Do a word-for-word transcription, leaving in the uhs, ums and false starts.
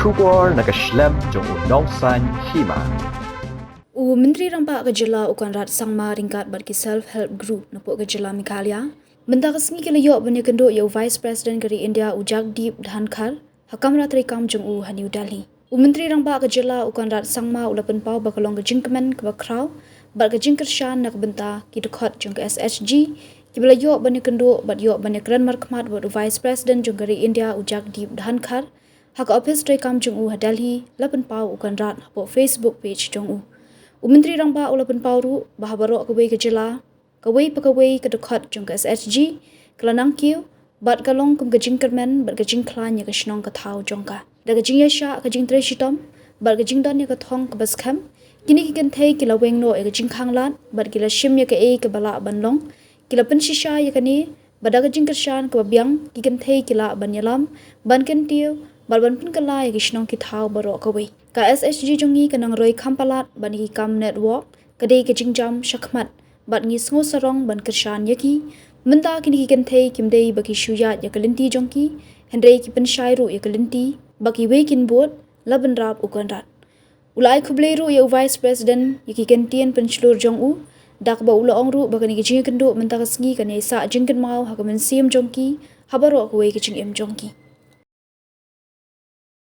Khubor na ka shlem jong u Nongsaiñ Hima. U Myntri Rangbah ka jylla u Conrad Sangma ryngkat bad ki self help group napoh ka jylla Meghalaya mynta ka sngi ki la ïoh ban ïakynduh ïa u Vice President ka ri India u Jagdeep Dhankhar ha kamra treikam jong u ha New Delhi. U Myntri Rangbah ka jylla u Conrad Sangma u la pynpaw ba ka long ka jingkmen kaba khraw bad ka jingkyrshan na ka bynta ki dkhot jong ka S H G kiba la ïoh ban ïakynduh bad ïoh ban ïakren markhmat bad u Vice President jong ka ri India u Jagdeep Dhankhar ha ka ophis treikam jong u ha Delhi, la pynpaw u Conrad hapoh Facebook page jong u. U Myntri Rangbah u la pynpaw ruh ba ha baroh kawei ka jylla, kawei pa kawei ka dkhot jong ka S H G ka la nang kiew bad ka long kum ka jingkyrmen bad ka jingkhlaiñ ïa ka shnong ka thaw jong ka. Da ka jingïaishah ka jingtrei shitom bad ka jingdon ïa ka thong kaba skhem, kine ki kynthei ki la weng noh ïa ka jingkhanglad bad ki la shim ïa kaei kaba lah ban long. Ki la pynshisha ïa kane ba da ka jingkyrshan kaba biang ki kynthei ki lah ban ïalam, ban kyntiew bad ban pynkylla ïa ki shnong ki thaw baroh kawei. Ka S H G jong ngi ka nang roi kham palat bad ïa ki kam network, ka dei ka jingjam shakhmat bad ngi sngew sarong ban kyrshan ïa ki. Mynta kine ki kynthei kim dei ba ki shu ïaid ïa ka lynti jong ki, hynrei ki pynshai ruh ïa ka lynti ba kiwei kin bud, la bynrap u Conrad. U la ai khublei ruh ïa u Vice President ïa ki kyntien pynshlur jong u, da kaba u la ong ruh ba kane ka jingïakynduh mynta ka sngi kan ïai sah jingkynmaw ha ka mynsiem jong ki ha baroh kawei ka jingim jong ki.